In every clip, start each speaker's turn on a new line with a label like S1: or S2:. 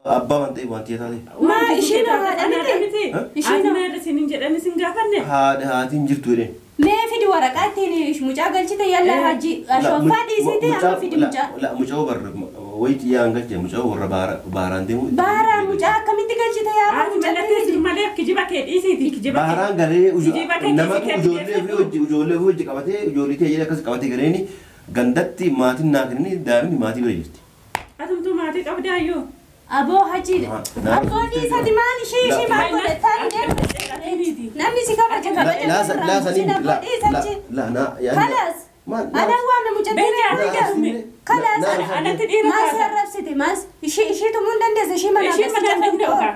S1: Abbaa waan ta'eef waan ta'e taate.
S2: Maa isheen haadha miti?
S3: Isheen maal isin jedhan isin gaafanne?
S1: Haadha haatiin jirtu jedheen.
S2: Mee fidi waraqaa ittiin mucaa galchite yalla hajji ashooffaa dhiisite amma fidi mucaa.
S1: Mucaa barra wayitii yaan galche mucaa warra baaraan deemu.
S2: Baaraan mucaa akkamitti galchite yaa
S3: Haati mallattee jiru malee kijiba kee dhiisiiti kijiba kee.
S1: Baaraan galee namatu ijoollee ofii hojii ijoollee ofii hojii qabatee ijoollee ta'e jedhee akkas qabatee galeeni gandatti maatiin naa kennanii daa'imni maatii bira jirti.
S3: Atumtuu maatii qabdaayyuu.
S2: Aboo hajji abboo dhiisati maal ishee ishee maal godhataa deemu namni si kabaja kabaja dhiisachi kalaas anaan waame mucattii kalaas maas arrabsite maas ishee ishee tumuu hin dandeesse ishee manaa keessa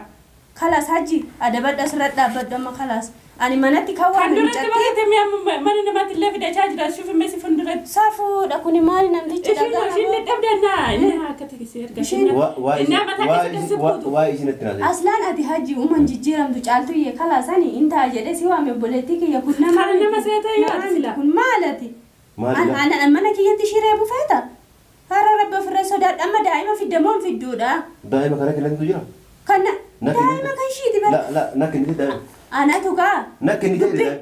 S2: kalaas hajji adabadha asirra dhaabbadhu amma kalaas ani manatti kan waame
S3: Kan duratti
S2: mucattii
S3: barate mana namaatti illee fidachaa jira shuuf immoo fuulduratti.
S2: Safuudha kuni maali namtichi
S3: Isheen isheen dadhabdanna inni akka ta'e erga. Innaa mataa keessa keessatti
S1: Waa isin itti naasee.
S2: Aslaan ati hajji uuman jijjiiramtu caaltuyyee kalaasani intaa jedhee si waame obboleettii kiyya kun nama
S3: Kana nama seeta yoo ati sila.
S2: kun maalati?
S1: Maali?
S2: Ana mana kiyyatti shiree bufeeta? Hara rabbi ofirra sodaadha amma daa'ima fiddamoo hin fidduudha.
S1: Daa'ima kana kennantu jira.
S2: Kana daa'ima kan ishiiti bara.
S1: La na kennite daa'ima.
S2: Ana tuqaa.
S1: Na kennite daa'ima.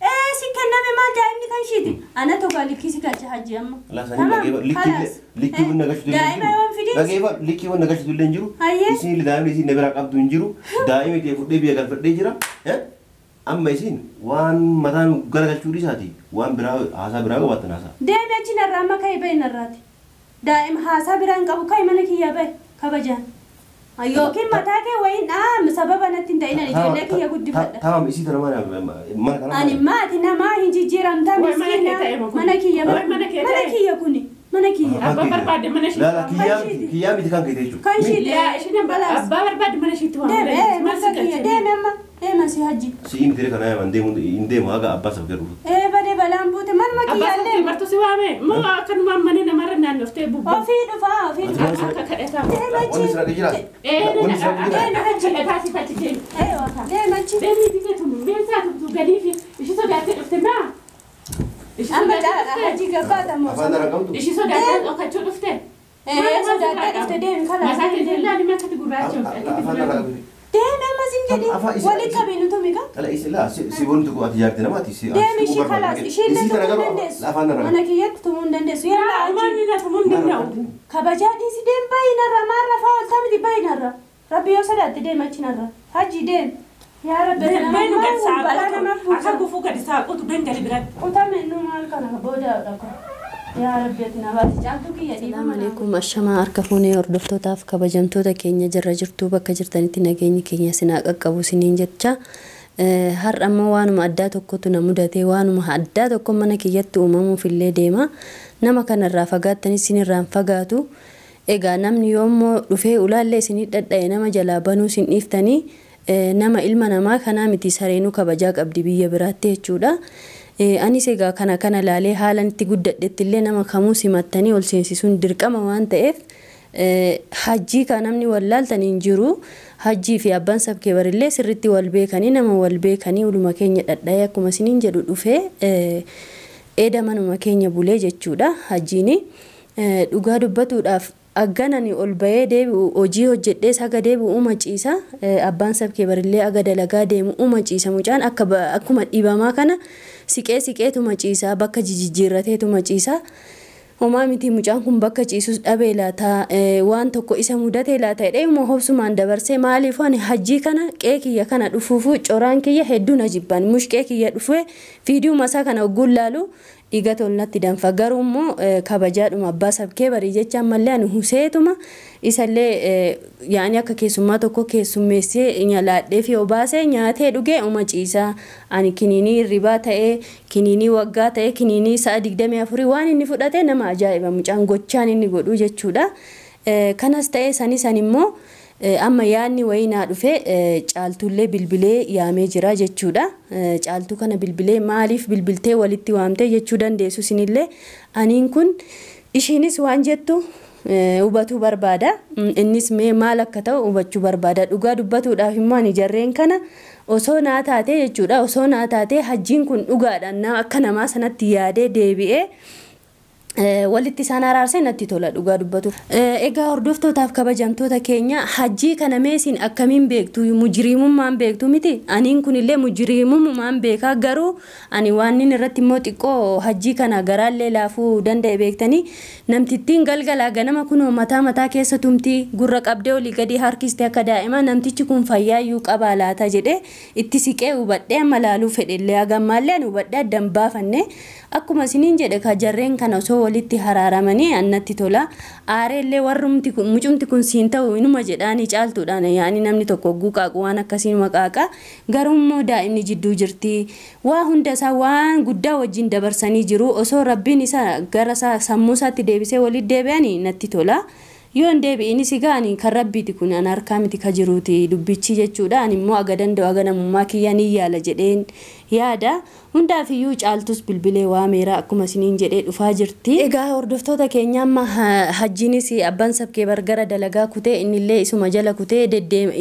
S2: Ee si kenname maal daa'imni kan ishiiti? Ana tuqaa likkii si galcha hajji amma.
S1: La sanii dhageeffa likkii likkii wanna galchitu illee
S2: Daa'ima yoon fidin.
S1: Dhageeffa likkii wanna galchitu illee hin jiru.
S2: Hayyee.
S1: Isin daa'imni isin na biraa qabdu hin jiru. Daa'ima ta'e fudhee biyya galfadhee jira. Amma isin waan mataan garagalchuu dhiisaati waan biraa haasaa biraa qabaattan haasaa.
S2: Deemi achi narraa amma ka'e bahe narraati. Daa'ima haasaa biraa hin qabu ka'e mana kiyyaa bahe kabajaan. Yookiin mataa kee wayiin dhaam sababa natti hin ta'in ani ijoollee kiyya guddifadha.
S1: Tamam isii tana mana mana kana.
S2: Ani maati namaa hin jijjiiramtaa
S3: Wayi mana kee ta'e
S2: miskiina
S3: moo kun?
S2: mana kiyya
S3: Wayi mana kee
S2: mana
S3: ta'e?
S2: kiyya kuni mana kiyya.
S3: Abbaa barbaadde mana isheetti
S1: La la
S3: waamuu.
S1: kiyyaa kiyyaa miti kan kee jechuudha.
S2: Kan ishii
S3: Yaa isheen abbaa barbaadde mana isheetti waamuu.
S2: Deeme mana kiyya deeme amma deema si hajji.
S1: Si'ii miti kana yaman deemu hin deemu haga abbaa saf jedhu.
S2: Ee badee balaan buute manuma
S3: Abbaa
S2: kiyya
S3: sabkee
S2: illee.
S3: bartu si waame moo akkanumaan mana namarra naannoftee bubbu.
S2: Ofii dhufaa ofii dhufaa.
S3: Akka kadhataa.
S2: Deema achi.
S1: Wanni sirra jira. Wanni sirra jira.
S3: Deema kadhataa si fachi deemi.
S2: Eewa deema achi.
S3: Deemii dhiisee tunu meeshaa tumtu galii fi ishii sodaattee dhufte maa? Ishii
S2: Amma
S3: sodaattee dhufte.
S2: hajji gabbaata moo?
S1: Afaan dara qabdu.
S3: Ishii sodaattee dhokachuu dhufte.
S2: Ee sodaattee dhufte deemi kalaas.
S3: Mataa keessa illee akkatti gurraacha
S1: Afaan dara qabdu.
S2: Deemi amma sin jedhi
S1: Afaan isi-
S2: walitti qabiinu tumiga.
S1: Ala isi la si wanti tokko ati jaarte namaati si.
S2: Deemi ishii kalaas ishii illee tumuu hin dandeessu.
S1: Afaan dara
S2: Mana kiyyatti tumuu hin dandeessu. Yalla hajji.
S3: Maanni na tumuu hin danda'u.
S2: Kabajaa dhiisi deem baay'inarra maarra faa oltaa miti baay'inarra. Rabbi yoo sodaatte deem achinarra. Hajji deem. Yaa Rabbi nama
S3: Beenu gadi
S2: maal balaa nama
S3: saaqotu akka
S2: buusa.
S3: gufuu gadi saaqotu dangali biratti.
S2: Qotame nu maal kana booda dhaqo. Yaa Rabbi ati na baasi caaltuu kiyya
S4: Assalamu
S2: dhiifama.
S4: alaikum ashamaa harka fuunee hordoftootaaf kabajamtoota keenya jirra jirtuu bakka jirtanitti nageenyi keenya sinaa qaqqabu siniin jecha har'a ammoo waanuma addaa tokkotu na mudate waanuma addaa tokko mana kiyyatti uumamuuf illee deema nama kanarraa fagaattanis sinirraan fagaatu egaa namni yoommoo dhufee ulaallee isinii dhadha'e nama jalaa banuu isin dhiiftanii nama ilma namaa kanaa miti sareenuu kabajaa qabdi biyya biraatti jechuudha. Anis egaa kana kana laalee haala itti guddadhetti illee nama kamuu simattanii ol seensisuun dirqama waan ta'eef hajjii kan namni wallaaltan hin jiru. Hajjii fi abbaan sabkee barillee sirriitti wal beekanii nama wal beekanii uluma keenya dhadha'ee akkuma isiniin jedhu dhufee eeda manuma keenya bulee jechuudha hajjiini. Dhugaa dubbatuudhaaf agganani ol bahee deebi'u hojii hojjedhees haga deebi'u uma ciisa abbaan sabkee barillee aga dalagaa deemu uma ciisa mucaan akka akkuma dhibamaa kana siqee siqeetuma ciisa bakka jijjiirrateetuma ciisa. Homaa miti mucaan kun bakka ciisus dhabee laata waan tokko isa mudatee laata jedhee uma hobsumaan dabarsee maaliif ani hajjii kana qe'ee kiyya kana dhufuufu coraan kiyya hedduu na jibban mushqee kiyya dhufee fiidiyuma isaa kana ogguun laalu dhiiga tolnatti danfa garuu immoo kabajaadhuma abbaa sabkee barii jecha ammallee ani huseetuma isallee yaani akka keessummaa tokko keessummeessee laadhee fi obaasee nyaatee dhugee uma ciisaa ani kiniinii hirribaa ta'ee kiniinii waggaa ta'ee kiniinii sa'a 24 waan inni fudhate nama ajaa'iba mucaan gochaan inni godhu jechuudha. Kanas ta'ee sanis ani immoo amma yaadni wayii naa dhufe caaltullee bilbilee yaamee jira jechuudha. Caaltuu kana bilbilee maaliif bilbiltee walitti waamtee jechuu dandeessu isinillee aniin kun ishiinis waan jettu hubatuu barbaada. Innis mee maal akka ta'u hubachuu barbaada. Dhugaa dubbatuudhaaf immoo ani jarreen kana osoo naa taatee jechuudha. Osoo naa taatee hajjiin kun dhugaadhaan akka namaa sanatti yaadee deebi'ee Walitti isaan araarsee natti tola dhugaa dubbatu. Egaa hordoftootaaf kabajamtoota keenya hajjii kana meesiin akkamiin beektu mujriimummaan beektu miti aniin kunillee mujriimummaan beekaa garuu ani waan inni irratti immoo xiqqoo hajjii kana garaallee laafuu danda'e beektanii namtittiin galgalaa ganama kunoo mataa mataa keessa tumtii gurra qabdee olii gadi harkiste akka daa'ima namtichi kun fayyaayyuu qabaa laata jedhee itti siqee hubadhee amma laaluu fedhellee hagammaallee ani hubadhee addan baafanne akkuma isiniin jedhe ka jarreen kana osoo walitti haraaramanii annatti tola aareellee warrumti mucumti kun siin ta'u inuma jedhaanii caaltuudhaan yaani namni tokko hogguu qaaqu waan akkasii numa qaaqa garuu immoo daa'imni jidduu jirti waa hunda isaa waan guddaa wajjin dabarsanii jiru osoo rabbiin isa gara sammuu isaatti deebisee walitti deebi'anii natti tola. Yoo hin deebi'inis egaa ani kan rabbiiti kun an harkaa miti ka jiruuti dubbichi jechuudha ani immoo aga danda'u aga namummaa kiyya ni yaala jedheen yaada hundaafiyyuu caaltus bilbilee waameera akkuma isiniin jedhee dhufaa jirti. Egaa hordoftoota keenya amma hajjiinis abbaan sabkee bargara dalagaa kutee innillee isuma jala kutee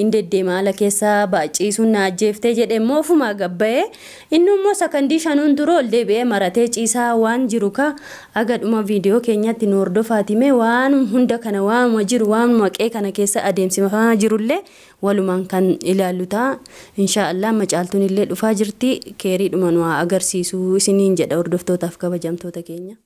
S4: in deddeema ala keessaa baaciisuun na ajjeeftee jedhee immoo ofumaa gabba'ee inni immoo sakandii shanuun dura ol deebi'ee maratee ciisaa waan jiru ka aga dhuma viidiyoo keenyatti nu hordofaatimee waan hunda kana waanuma jiru waanuma qe'ee kana keessa adeemsifamaa jirullee walumaan kan ilaallu ta'a. Inshaallah amma caaltuun illee dhufaa jirti keeriidhuma nu haa agarsiisu isiniin jedha hordoftootaaf kabajamtoota keenya.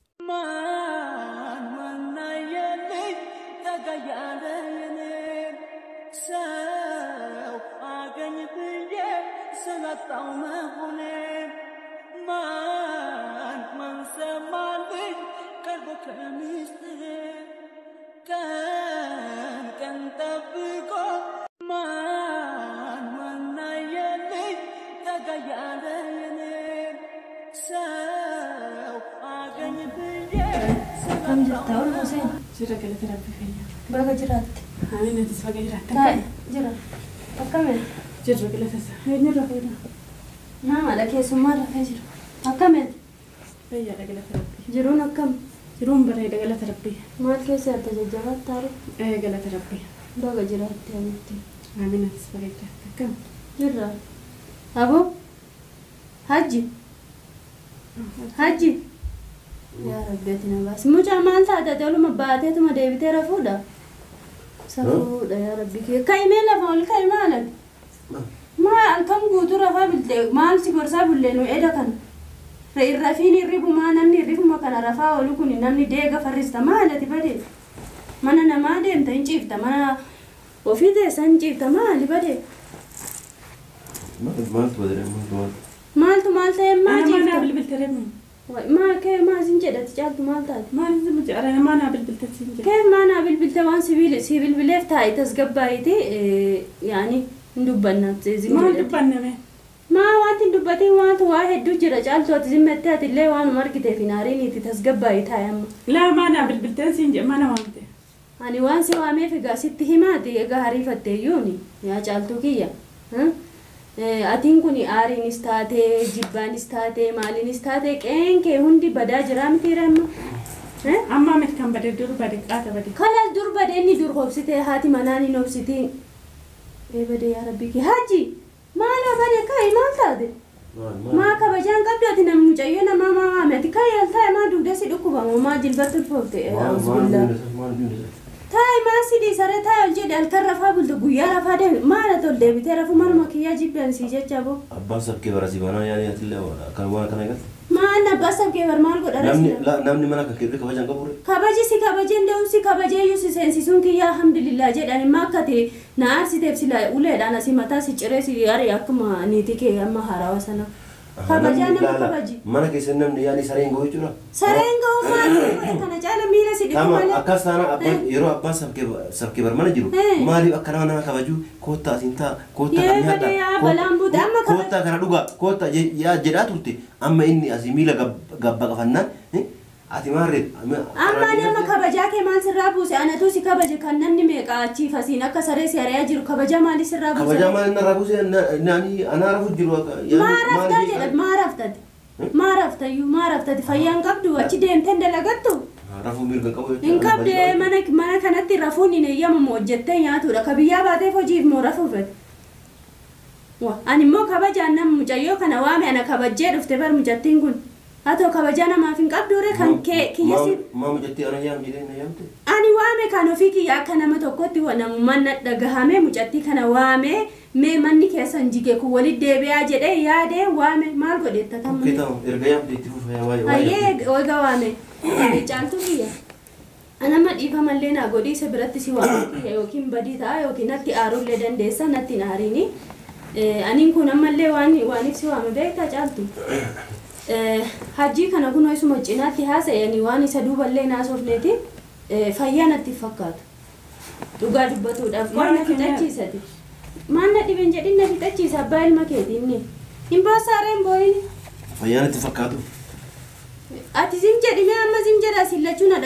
S4: Akkam jirta ol Hussein?
S3: Jira galata rabbi fayyaa.
S4: Baga jiraatte.
S3: Amiin atis baga jiraatte.
S4: Taa'e jira. Akkami?
S3: Jirra galata isaa. Eenyurra fayyaa?
S4: Namadha keessummaa rafee jira. Akkami?
S3: Fayyaadha galata rabbi.
S4: Jiruun akkam?
S3: Jiruun bareeda galata rabbi.
S4: Maal keessa jirta jajjabaatti taa'e?
S3: Ee galata rabbi.
S4: Baga jiraatte amitti.
S3: Amiin atis baga jiraatte. Akkam?
S4: Jirra. Aboo? Hajji? Hajji? Yaa Rabbi ati na baasi. Mucaa maal taate oluma baateetuma deebitee rafuudha? Safuudha yaa Rabbi kee. Ka'imee lafa ol ka'i maal? Maa halkan guutuu rafaa bilte maal si gorsaa bullee nu eda kana? Rafiin hirribumaa namni hirribuma kana rafaa oolu kun namni deega farrista maal ati badee? Mana namaa deemta hin ciifta mana ofii teessa hin ciifta maali badee?
S1: Maaltu badee maaltu?
S4: Maaltu maal ta'e maa ciifta?
S3: Mana bilbilte reemu.
S4: Maa kee maa sin jedhati caaltu maal taate?
S3: Maal sin jedha maa naa bilbilte sin jedha.
S4: Kee maa naa bilbilte waan si bilbileef taa'e tasgabbaayiti yaani hin dubbanna.
S3: Maal dubbanname?
S4: Maa wanti hin dubbatiin waantu waa hedduu jira caaltu ati zimmattee ati illee waanuma argiteef hin aariiniiti tasgabbaayi taa'e amma.
S3: Laa maa naa bilbiltee sin jedha maa na waamte.
S4: Ani waan si waameef egaa sitti himaati egaa hariifatteeyyuuni yaa caaltuu kiyya. Atiin kun aariinis taatee jibbaanis taatee maaliinis taatee qe'een kee hundi badaa jira miti amma.
S3: Amma miti kan badee dur badee qaata badee.
S4: Kalaas dur badee inni dur hobsitee haati manaan hin hobsitiin. Ee badee yaa rabbi kee hajji maaloo badee ka'i maal taate? Maa kabajaan qabdu ati nam mucayyoo namaa maa waame ati ka'i al taa'e maa dugda si dhukkubamu maa jilbatti ulfoofte. Taa'e maa sidii saree taa'e ol jedhe halkan rafaa bultu guyyaa rafaa deeme maal ati ol deebitee rafuu manuma kiyyaa jibbaan sii jecha boo.
S1: Abbaan sabkee bara si banaa yaani atillee kan waan kana eegalte.
S4: Maal abbaa sabkee bar maal godha
S1: Namni namni mana kan keessa kabajaan qabu.
S4: Kabaji si kabajeen da'u si kabajeeyyuu si seensisuun kiyyaa alhamdulillah jedhani maa akka ta'e na aarsiteef sila uleedhaan asii mataa si ciree si ari akkuma niitii kee amma haarawaa sana. Kabajaa nama kabaji.
S1: Mana keessa namni yaani sareen ga'u jechuudha.
S4: Sareen ga'u maal kana caala miila si dhiqu malee.
S1: Akkas taana abbaan yeroo abbaan sabkee bar mana jiru maaliif akka nama nama kabaju koottaa asiin ta'a koottaa kana nyaadha koottaa kana dhugaa koottaa jedhaa turte amma inni asii miila gabba qafannaan ati maarree.
S4: Amma nama kabajaa kee maal sirraa buuse anatu si kabaje kan namni meeqa achiif asiin akka saree si ari'aa jiru kabajaa maalii sirraa buuse?
S1: Kabajaa maal narraa buuse naani anaa rafu jiru akka.
S4: Maa raftaa jedha maa raftati maa raftayyuu maa raftati fayyaan qabdu achi deemtee dalagattu.
S1: Rafuu mirga qabu
S4: Hin qabde mana kanatti rafuun hin eeyyamamu hojjettee nyaatudha ka biyyaa baateef hojiif moo rafuu fedhe. Ani immoo kabajaan nama mucayyoo kana waame ana kabajjee dhufte bar mucattiin kun.
S2: Haa ta'u kabajaa namaaf hin qabdu ree kan kee kiyya si.
S1: Maa mucattii ana yaam jedhee na yaamte.
S2: Ani waame kan ofii kiyya akka nama tokkotti namummaan na dhagahame mucattii kana waame mee manni keessan jige kun walitti deebi'aa jedhee yaadee waame maal godhetta tamma.
S1: Okkee ta'u erga yaamte itti fufa waa'ee.
S2: Hayyee eega waame caaltuu kiyya. Anamma dhiifamallee naa godhi isa biratti si waamuu kiyya yookiin badii ta'a yookiin natti aarullee dandeessa natti hin aariini. Aniin kun ammallee waaniif si waame beektaa caaltu. Hajjii kana kunoo isuma cinaatti haasa'e waan isa duuballee naasofneeti fayyaa natti fakkaatu. Dhugaa dubbatuudhaaf waan na fixachiisati. Maal na dhibeen jedhin na fixachiisa abbaa ilma keeti inni. Hin boossaaree hin boo'ini.
S1: Fayyaa natti fakkaatu.
S2: Ati zim jedhi mee amma zim jedha isin lachuu na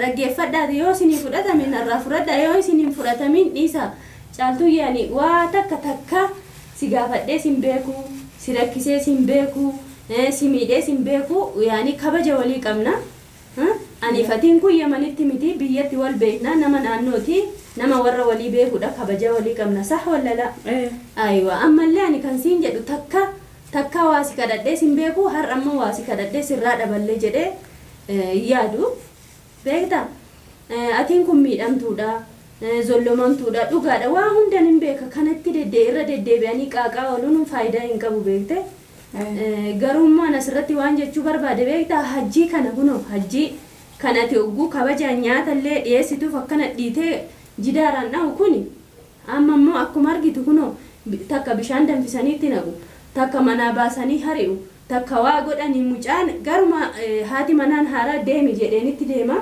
S2: dhaggeeffadhaa yoo isinii fudhatame narraa fudhadhaa yoo isin hin fudhatamin dhiisa. Caaltuu yaani waa takka takka si gaafadhee sin beeku si rakkisee sin beeku si miidhee sin beeku yaani kabaja walii qabna. Ani fatiin kun Yamanitti miti biyyatti wal beekna nama naannooti nama warra walii beekudha kabaja walii qabna sah wallala. Aywa ammallee ani kan siin jedhu takka takka waa si kadhadhee sin beeku har'a ammoo waa si kadhadhee sirraa dhaballee jedhee yaadu beekta. Atiin kun miidhamtuudha zollomamtuudha dhugaadha waa hundan hin beeka kanatti irra deddeebi'anii qaaqaa ooluun faayidaa hin qabu beekte. Garuu asirratti waan jechuu barbaade beektaa hajjii kana kunoo hajjii kanati ogguu kabajaan nyaatallee dhiyeessituuf akkana dhiitee jidaaraan dha'u kuni amma immoo akkuma argitu kunoo takka bishaan danfisaniitti naqu takka manaa baasanii hari'u takka waa godhanii mucaan garuma haati manaan haaraa deemi jedheenitti deema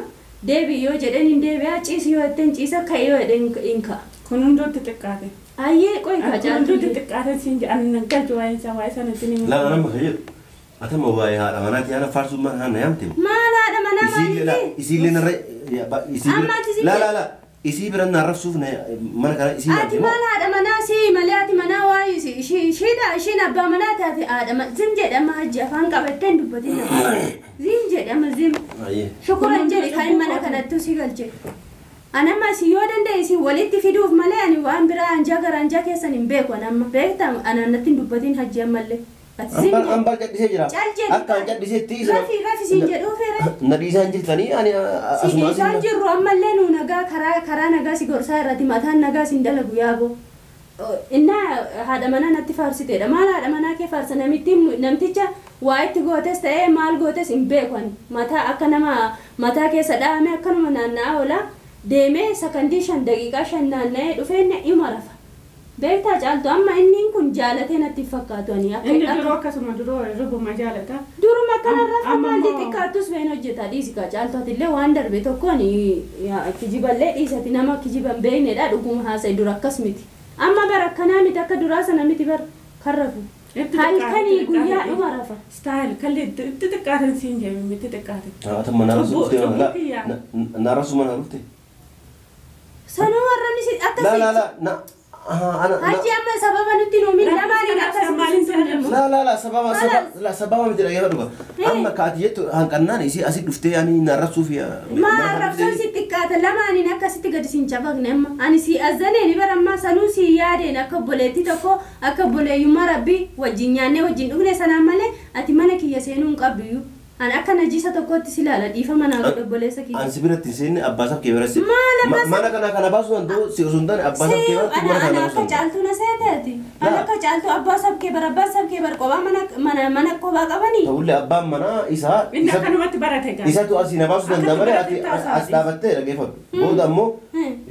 S2: deebi yoo jedheen hin deebi'a ciisi yoo jetteen ciisa ka'e yoo jedheen hin ka'a.
S3: Kun hundootti xiqqaate.
S2: Ayyee qoy kaacaa.
S3: Kun hundootti xiqqaate siin jedhan nan galchu waa'ee isaa waa'ee sanatti ni.
S1: Laa nama fayyadu. Atama waa'ee haadha manaati haala faarsummaan haana yaamte.
S2: Maal haadha manaa maaliiti?
S1: Isiillee narra isiillee laa laa laa isii bira na arrabsuuf mana kana isii
S2: Ati maal haadha manaa si malee ati manaa waa'ee ishiidha ishiin abbaa manaa taate haadha zim jedhama hajji afaan qabattee hin dubbatin zim jedhama zim. Shukuran jedhi kan mana kanattu si galche. Anamma si yoo danda'e si walitti fiduuf malee ani waan biraa anjaa gara anjaa keessan hin beeku anamma beektaa anaan natti hin dubbatin hajji ammallee.
S1: Ambaa cadhisee jira. Akka an cadhiseetti isa.
S2: Rafi rafi siin jedhuu feere.
S1: Na dhiisaan jirtanii ani
S2: asuma. Si dhiisaan jirru ammallee nu nagaa karaa nagaa si gorsaa irratti mataan nagaa siin dalagu yaaboo. Innaa haadha manaa natti faarsiteedha. Maal haadha manaa kee faarsa namticha waa itti gootes ta'ee maal gootes hin beeku ani. Mataa akka nama mataa keessa dhahamee akkanuma naanna'aa oola deemee sakandii 5 daqiiqaa 5 naanna'ee dhufee ima rafa. Beektaa caaltu amma inni kun jaalatee natti fakkaatu ani akka
S3: inni duruu akkasuma duruu rubuma jaalata.
S2: Duruma kanarra maal xiqqaattus been hojjeta dhiisi kaa caaltu atillee waan darbe tokkoon kijiballee dhiisati nama kijiban beeknedha dhuguma haasa'e dura akkas miti. Amma bara akkanaa miti akka duraa sana miti bara kan rafu. Halkanii guyyaa dhuma rafa.
S3: Staayil kallee itti xiqqaatan siin jedhame itti xiqqaate.
S1: Atamma naarrasu mana dhufte.
S2: Sanuu warra ni akkasii.
S1: Laa laa laa.
S2: Hajji amma sababa nutti nuumin lamaaniin akkasitti.
S1: Laa laa laa sababa laa sababa miti dhaggeeffadhu dhuga. Amma kaati jettu hanqannaan isii asii dhuftee ani naarrabsuuf.
S2: Maa arrabsuun si xiqqaata lamaaniin akkasitti gadi siin cabaqne amma ani si azzaneeni bara ammaa sanuu si yaadeen akka obboleettii tokko akka obboleeyyummaa rabbii wajjin nyaannee wajjin dhugne sanaan malee ati mana kiyya seenuu hin qabdu. Ani akka najisa tokkotti si ilaala dhiifama naa godhe obboleessa kiyya.
S1: Ani si biratti hin seenne abbaa sab kee biratti. Mana kana kana baasuu danda'u si osoo hin taane abbaa sab kee biratti mana kana
S2: baasuu. Ana akka caaltuu na seeteeti. Ana akka caaltuu abbaa sab kee bara abbaa sab kee bara kophaa mana kophaa qabanii.
S1: Ta'ullee abbaan manaa isaa.
S3: Inni akkanumatti barate gaa.
S1: Isatu asii na baasuu danda'a malee ati as dhaabattee dhaggeeffadhu. Booda ammoo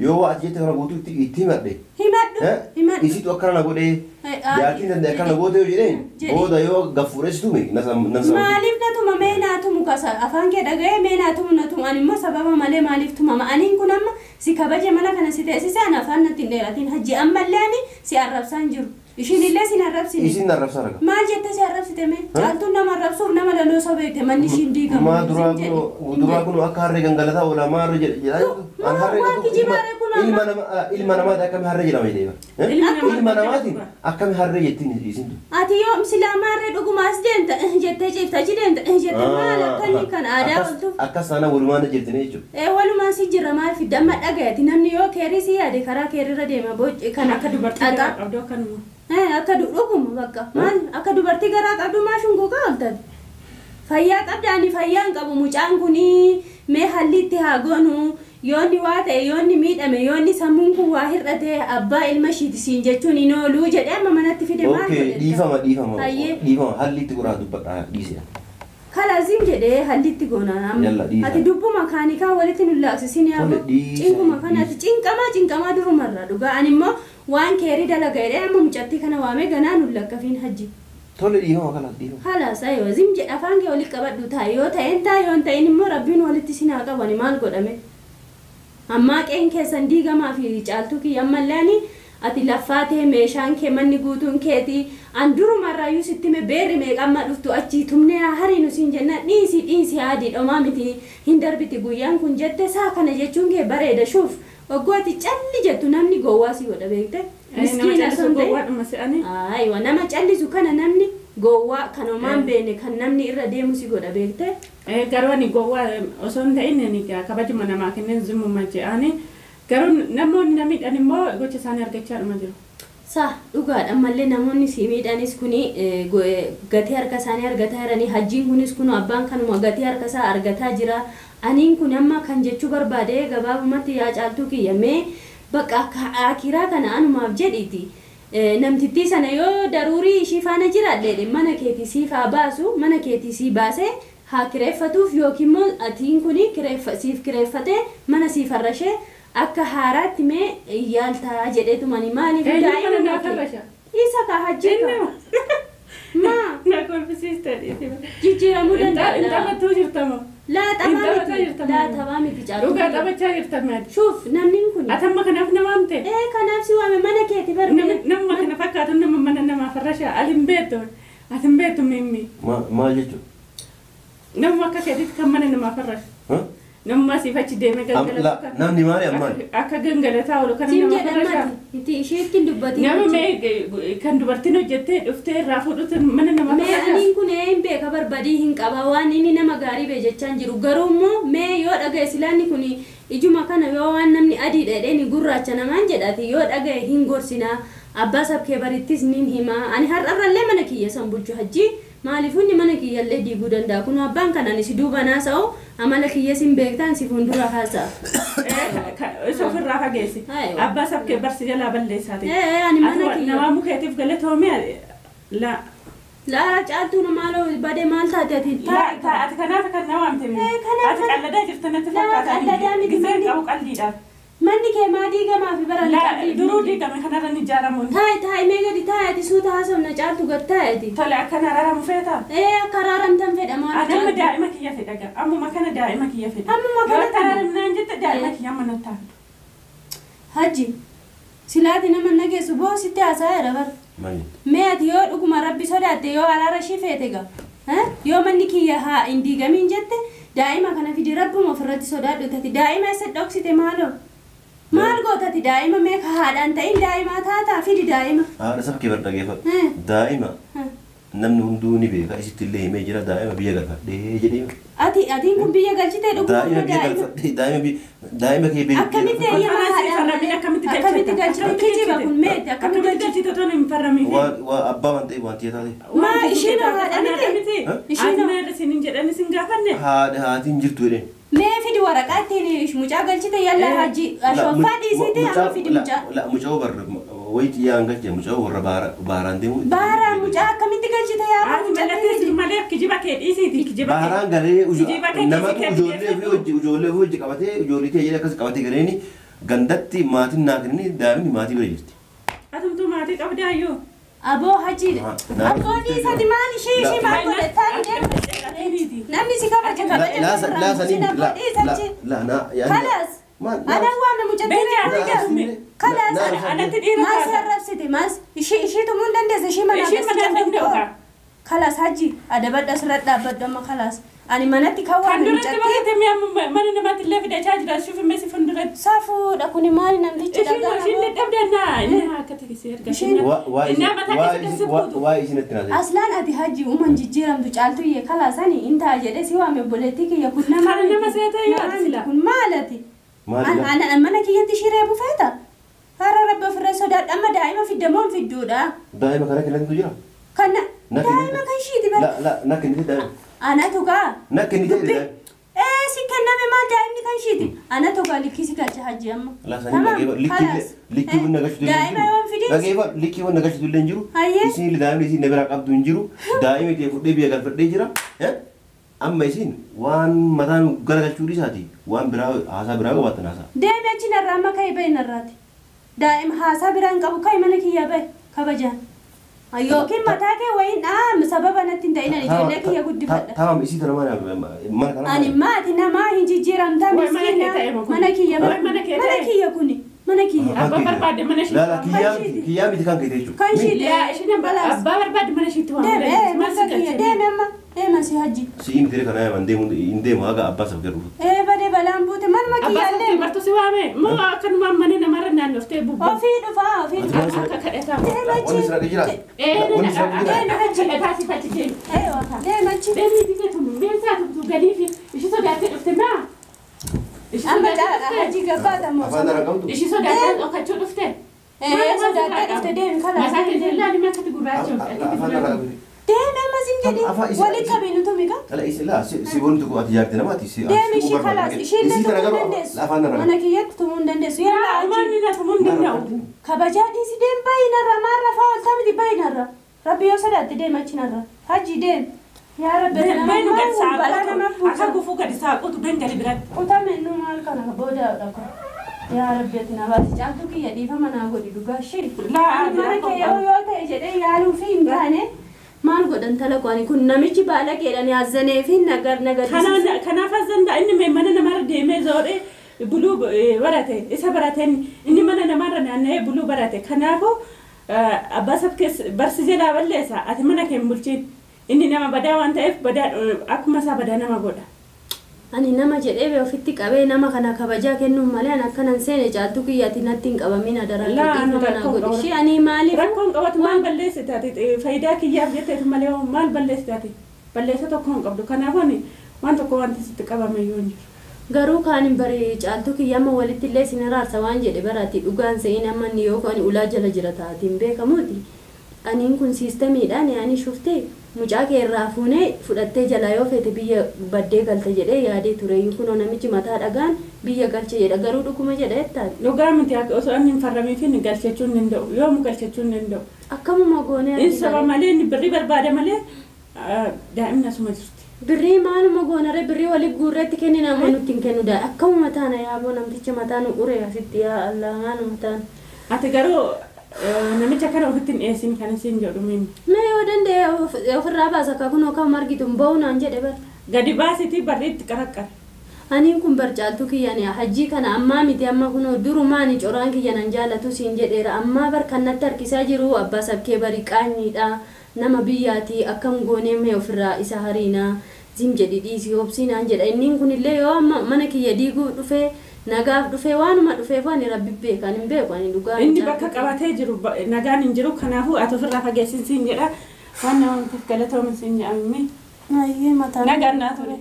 S1: yoo ati jette kana guutuu itti himadhe.
S2: Himadhu. Himadhu.
S1: Isitu akkana na godhee. Jaartiin danda'e akkana goote yoo jedheen booda yoo gaffuudhees tume nan sababa.
S2: Maaliif na tuma mee naa tumu kasa afaan kee dhaga'ee mee naa tumu na tumu ani immoo sababa malee maaliif tumama aniin kun amma si kabaje mana kana si teessise ani afaan natti hin dheeratin hajji ammallee ani si arrabsaan jiru. Ishiin illee sin arrabsine.
S1: Isin arrabsaa raga.
S2: Maal jettee si arrabsite mee? Caaltuun nama arrabsuuf nama laloo soo beekte manni ishiin diigamu.
S1: Maa duraa kun akka harree gangalataa oola maa harree jedha. An harree ilma namaati akkami harree jedhama jedhee. Ilma namaatiin akkami harree jettiin isin.
S2: Ati yoo silaa harree dhuguma as deemta jettee ciifta achi deemta jettee maal akkanni kan aadaa ooltuuf.
S1: Akkas taana walumaan jirtanii jechuudha.
S2: Walumaan si jirra maal fidda amma dhagayati namni yoo keerii si yaade karaa keerirra deema kan
S3: akka dubartii garaa qabdu akkanuma.
S2: Akka dhuguma bakka maal akka dubartii garaa qabdu maa shunguuqa ooltati. Fayyaa qabda ani fayyaa hin qabu mucaan kuni mee halli itti haa goonu yoonni waa ta'e yoonni miidhame yoonni sammuun kun waa hir'ate abbaa ilma ishiiti siin jechuun hin ooluu jedhee amma manatti fide maal
S1: Okay,
S2: godhe?
S1: dhiifama dhiifama.
S2: Hayyee.
S1: Dhiifama halli itti godhaa dubbadhaa dhiise.
S2: Kalaazim jedhee halli itti goonaa amma.
S1: Yalla, dhiisa.
S2: Ati dubbuma kaanikaa walitti nu laaqsisin yaa
S1: Tole, dhiisa,
S2: Cinquma kana ati
S1: dhiisa.
S2: cinqamaa cinqamaa durumarraa dhugaa ani immoo waan keerii dalaga jedhee amma mucattii kana waamee ganaa nu lakkafiin hajji.
S1: Tole dhiifama kalaas dhiifama.
S2: Halas aywa zim jedhe afaan kee walitti qabadhu taa yoo ta'een taa yoo hin ta'in immoo rabbiin walitti sin haa qabani maal godhame. Ammaa qeen keessan diigamaa fi caaltuu kiyya ammallee ani ati laffaatee meeshaan kee manni guutuun keetii an durumarraayyuu sitti hime beerri meeqamma dhuftu achii tumnee haa hariinu siin jenna dhiisi dhiisi haadii dhomaa miti hin darbiti guyyaan kun jette saa kana jechuun kee bareeda shuuf oggoo ati calli jettu namni gowwaa si godha beekte miskiina
S3: callisu
S2: son ta'e.
S3: gowwaadhuma se'anii.
S2: Aywa nama callisu kana namni gowwaa kan homaan beene kan namni irra deemu si godha beekte.
S3: Garuu ani gowwaa osoo hin ta'in ani kabajuma namaa kenneen zimmuma je'anii garuu namoonni na miidhan immoo gocha isaanii argachaadhuma jiru.
S2: Sa dhugaadha ammallee namoonni si miidhanis kuni gatii harka isaanii argataa jiranii hajjiin kunis kun abbaan kanuma gatii harka isaa argataa jira. Aniin kun amma kan jechuu barbaade gabaabumatti yaa caaltuu kiyya mee bakka akka akiraa kana anumaaf jedhiiti. Namtittii sana yoo daruurii ishii faana jiraadhe mana keetii siif haa baasu mana keetii sii baasee haa kireeffatuuf yookiin immoo atiin kuni siif kireeffatee mana siif harrashee akka haaraatti mee yaaltaa jedheetumani maaliif
S3: Eenyu mana
S2: daa'ima
S3: naa farrasha?
S2: Isa ka hajjii ka.
S3: Eenyu?
S2: Maa
S3: Na kolfisiiste dhiisi.
S2: jijjiiramuu
S3: Hin
S2: danda'a.
S3: taphattuu jirtamo.
S2: Laa
S3: Hin
S2: taphaa
S3: taphataa
S2: miti.
S3: jirtamo.
S2: Laa taphaa miti caaltuu.
S3: Dhugaa taphachaa jirtame ati.
S2: Shuuf namni kun.
S3: Ati amma kanaaf nama waamte?
S2: Ee kanaaf si waame mana keeti barbaade.
S3: Nama kana fakkaatu nama mana namaa farrasha ati hin beektu. Ati hin beektu mimmi.
S1: Maal jechuudha?
S3: Namuma akka keetitti kan mana namaa farrashu. Namuma asiif achi deemee gangalatu kan-
S1: Namni maali ammaan?
S3: Akka gangalataa oolu kan
S2: Siin
S3: nama
S2: jedhan
S3: farrasha.
S2: mati. Itti isheetti hin dubbatin.
S3: Nama mee kan dubartiin hojjettee dhuftee irraa fuudhutu mana namaa
S2: Mee
S3: farrasha.
S2: aniin kun ee hin beeka barbadii hin qaba waan inni nama gaarii bee jechaan jiru garuu immoo mee yoo dhagaye silaanni kun ijuma kana yoo waan namni adii dheedheen gurraacha namaan jedhati yoo dhagaye hin gorsinaa abbaa sabkee barittis nin himaa ani har'arrallee mana kiyya san bulchu hajji maaliif inni mana kiyyallee diiguu danda'a kun abbaan kan ani si duuba naasa'u amala kiyya sin beektaan si fuuldura haasa'a.
S3: Isa ofirraa fageessi.
S2: Aywa.
S3: Abbaa sabkee barsi jalaa balleessaati.
S2: Ee ani mana
S3: Ati
S2: kiyya.
S3: namaa mukeetiif galatoomee la.
S2: Laara caaltuu maaloo badee maal taate ati
S3: La ati kanaaf kan nama waamte miti.
S2: Ee, kanaaf
S3: Ati qalladaa jirta natti
S2: Laa,
S3: fakkaata.
S2: qalladaa miti
S3: Giseen
S2: manni.
S3: qabu qalliidhaaf.
S2: Manni kee maa diigamaa fi bara
S3: La duruu diigame kanarra ni ijaaramu.
S2: Taa'i taa'i mee gadi taa'i ati suuta haasofna caaltu gad taa'i ati.
S3: Tole akkana araaramu feetaa?
S2: Ee akka araaramtan fedha maal
S3: Ani amma
S2: caaltu.
S3: daa'ima kiyya fedha gaa. Ammuma kana daa'ima kiyya fedha.
S2: Ammuma
S3: Yoo
S2: kanatti
S3: araaramnaan jette daa'ima kiyya amma natti hafu.
S2: Hajji silaati nama nageessu boo sitti haasa'eera bara.
S1: Maal jette?
S2: Mee ati yoo dhuguma rabbi sodaatte yoo araara ishii feete gaa. Yoo manni kiyya haa hin diigamiin jette daa'ima kana fidi rabbuma ofirratti sodaadhu tati daa'ima eessa dhoksite maaloo? Maal gootati daa'ima mee ka haadhaan ta'in daa'imaa taataa fidi daa'ima.
S1: Haadha sabkee bar dhageeffadhu. Daa'ima namni hunduu ni beeka isitti illee himee jira daa'ima biyya galfadhee jedhee.
S2: Ati atiin kun biyya galchitee dhuguma
S1: Daa'ima biyya
S2: daa'ima.
S1: galfadhee daa'ima kee biyya
S2: Akkamitti eeyyama
S3: Farramiin
S2: haadhaan
S3: akkamitti
S2: akkamitti
S3: galchita?
S2: galchite kijiba kun meeti akkamitti
S3: Akkamitti
S2: galchite?
S3: galchite otoo hin farramiin?
S1: Waa abbaa waan ta'eef waan ta'e taate.
S2: Maa ishiin haadha miti? Ishiin
S3: Ati maal isin hin jedhan isin gaafanne?
S1: Haadha haatiin jirtu jedheen.
S2: Mee fidi waraqaa ittiin mucaa galchite yalla hajji ashooffaa dhiisite amma fidi mucaa.
S1: La mucaa warra wayi xiyyaan galche mucaa warra baaraan deemu.
S2: Baaraan mucaa akkamitti galchite yaa
S3: Ati mallattee jiru malee kijiba kee dhiisiiti kijiba kee.
S1: Baaraan galee
S3: Kijiba kee
S1: namatu
S3: kiisii kee
S1: ijoollee ofii hojii ijoollee ofii hojii qabatee ijoollee ta'e jedhee akkas qabatee galeeni gandatti maatiin naa kennini daa'imni maatii bira jirti.
S3: Atumtuu maatii qabdaayyuu.
S2: Aboo hajji abboo dhiisati maal ishee ishee maal godhe taa'ii deemu. Namni si kabaja kabaja
S1: La sanii la la na
S2: Kalaas anaan waame mucattii reefu Kalaas
S3: Anatti dhiira
S2: maas
S3: taata.
S2: arrabsite maas ishee ishee tumuu hin dandeesse ishee manaa
S3: Ishee manaa danda'u.
S2: Kalaas hajji adabadha asirratti dhaabbadhu amma kalaas ani manatti kan
S3: Kan
S2: waame
S3: duratti
S2: mucattii
S3: barate mi'a mana namaatti illee fidachaa jira shuuf immoo si fuulduratti.
S2: safuudha kuni maali namtichi
S3: Ishiin
S2: dhagaa
S3: ishiin dadhabdannaa inni akka ta'e erga.
S1: Waa isinatti naasee.
S2: Aslaan ati hajji uuman jijjiiramtu caaltuyyee kalaasani intaa jedhe si waame obboleettii kiyya kun nama
S3: Kana nama seeta yoo ati sila.
S2: kun maalati?
S1: Maali
S2: Ana mana kiyyatti shiree bufeeta. Hara rabbi ofirra sodaadha amma daa'ima fiddamoo hin fidduudha.
S1: Daa'ima kana kennatu jira.
S2: Kana Daa'ima kan ishiiti bara.
S1: La la na kennite daa'ima.
S2: Anatu gaa.
S1: Na kennite daa'ima.
S2: Ee si kenname maal daa'imni kan ishiiti? Anatu gaa likkii si galcha hajji amma.
S1: La sanii dhageeffa likkii wanna galchitu illee hin
S2: Daa'ima
S1: jiru.
S2: yoon fidin.
S1: Dhageeffa likkii wanna galchitu illee hin jiru.
S2: Hayyee.
S1: Isin daa'imni isin na biraa qabdu hin jiru. Daa'ima kee fudhee biyya galfadhee jira. Amma isin waan mataan garagalchuu dhiisaati waan biraa haasaa biraa qabaattan haasaa.
S2: Deemi achi narraa amma ka'ii bahi narraati. Daa'ima haasaa biraa hin qabu ka'ii mana kiyyaa bahi kabajaan. Yookiin mataa kee wayiin dhaam sababa natti hin ta'in ani ijoollee kiyya guddifadha.
S1: Tamam isii tana mana mana kana.
S2: Ani maati namaa hin jijjiiramtaa
S3: Wayi mana kee
S2: miskiina
S3: ta'e moo kun?
S2: mana kiyya
S3: Wayi mana kee
S2: mana
S3: ta'e?
S2: kiyya kuni mana kiyya.
S3: Abbaa barbaadde mana ishiitti
S1: La la
S3: waamuu.
S1: kiyyaa miti kan kee jechuudha.
S2: Kan ishiiti.
S3: Yaa isheen abbaa barbaadde mana ishiitti waamuu
S2: Deemi
S3: dandeessi. Maal si
S2: mana kiyya
S3: galchee?
S2: deemi amma deema si hajji.
S1: Si'ii miti kana yaman deemu hin deemu haga abbaa saf jedhu.
S2: Ee badee balaan buute manuma
S3: Abbaa
S2: kiyya
S3: sabkee
S2: illee.
S3: martu si waame moo akkanumaan mana namarra naannoftee bubbu.
S2: Ofii dhufaa ofii dhufaa.
S3: Akka kadhataa.
S2: Deema
S1: Wanni
S2: achi.
S1: sira jira.
S3: Ee
S1: Wanni sira jira.
S3: deemi achi kadhataa si fachi deemi.
S2: Eewa deema achi.
S3: Deemi bitee tun meeshaa tumtu galii fi ishii sodaattee dhufte maa? Ishii
S2: Amma
S3: sodaattee dhufte.
S2: hajji gabbaata moo.
S1: Afaan dara qabdu.
S3: Ishii sodaattee dhokachuu dhufte.
S2: Ee sodaattee dhufte deemi
S3: Mataa
S2: kalaas.
S3: kee jallaan hima akkatti gurraacha
S1: Afaan dara qabdu.
S2: Deemi amma sin jedhi
S1: Afaan isi-
S2: walitti qabiinu tumika.
S1: Ala isi la si wanti tokko ati jaarte namaati si.
S2: Deemi ishii kalaas ishii illee tumuu hin dandeessu.
S1: Afaan dara
S2: Mana kiyyatti tumuu hin dandeessu. Yallaa achi.
S3: Maanni na tumuu hin danda'u.
S2: Kabajaa dhiisi deem baay'inarra maarra faa oltaa miti baay'inarra. Rabbi yoo sodaatte deem achinarra. Hajji deem. Yaa Rabbi nama
S3: Beenu gadi
S2: maal balaa nama
S3: saaqotu akka
S2: buusa.
S3: gufuu gadi saaqotu dangali biratti.
S2: Qotame nu maal kana booda dhaqo. Yaa Rabbi ati na baasi caaltuu kiyya dhiifama naa godhi dhugaa ishee.
S3: Laa
S2: Ani mana kee yoo ta'e jedhee yaaluu fi hin taane maal godhan tala ani kun namichi baala keedhaan yaazanee fi nagar nagar.
S3: Kanaaf as danda'a inni mana namarra deemee zooree buluu barate isa barateen inni mana namarra naanna'ee buluu barate kanaafuu abbaa sab keessa barsi jalaa balleessa ati mana kee hin bulchiin inni nama badaa waan ta'eef badaa akkuma isaa badaa nama godha.
S4: Ani nama jedhee ofitti qabee nama kana kabajaa kennuuf malee ani akkanan seene caaltuu kiyyaatti natti hin qabamin adaraa
S3: Laa,
S4: dhiifama naa
S3: rakkoon
S4: godhi.
S3: qabu.
S4: Ishee ani maaliif
S3: Rakkoon qabatu maal balleessite ati faayidaa kiyyaaf jetteetu malee maal balleessite ati balleessa tokko hin qabdu kanaafuu ani waan tokko wanti sitti qabame iyyuu hin jiru.
S4: Garuu kaan hin bari caaltuu kiyya amma walitti illee isin araarsa waan jedhe baraati dhugaan se'in amma inni yoo ani ulaa jala jira taatiin beekamuuti. Aniin kun siistamiidhaan ani shuftee mucaa kee irraa fuunee fudhattee jalaa yoo feete biyya baddee galte jedhee yaadee ture kunoo namichi mataa dhagaan biyya galche jedha garuu dhuguma jedha jettaati.
S3: Dhugaa miti akka osoo inni hin farramiif inni galchachuu hin danda'u yoomu galchachuu hin danda'u.
S4: Akkamuma goonee
S3: Inni soba malee inni birrii barbaada malee daa'imni asuma jirti.
S4: Birrii maaluma goonaree birrii walii guurreetti kennina amma nutti hin kennu daa akkamuma taana yaaboo namticha mataa nu ure asitti yaa Allah maaluma taana.
S3: Ati garuu namicha kana ofitti hin dhiyeessin kan isin jedhu mimi.
S4: Mee yoo danda'e ofirraa baasa akka kunoo kam argitu hin ba'u naan jedhe bara.
S3: Gadi baasitii barriitti qaraqqara.
S4: Aniin kun barcaaltuu kiyyaan hajjii kana ammaa miti amma kunoo durumaani coraan kiyya nan jaalatu siin jedheera ammaa bar kan natti harkisaa jiru abbaa sabkee bari qaanyiidha nama biyyaati akkam goonee mee ofirraa isa hariinaa zim jedhi dhiisii obsii naan jedha inniin kunillee yoo amma mana kiyya diiguu dhufee nagaaf dhufee waanuma dhufeef ani rabbi beeka ani hin beeku ani dhugaa hin
S3: Inni bakka
S4: jaalatu.
S3: qabatee jiru nagaan hin jiru kanaafuu ati ofirraa fageessin siin jedha waan nama galatoomin siin jedhamime.
S2: Ayyee mataa.
S3: Nagaan naa ture.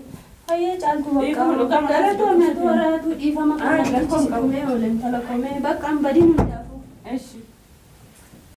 S2: Ayyee caaltuu bakka.
S3: Dhiifama dhugaa mataa
S2: Galatoome tooratu dhiifama
S3: Ay,
S2: kana
S3: rakkoon qabu.
S2: mee oolen tala komee bakka hin badin hundaaf.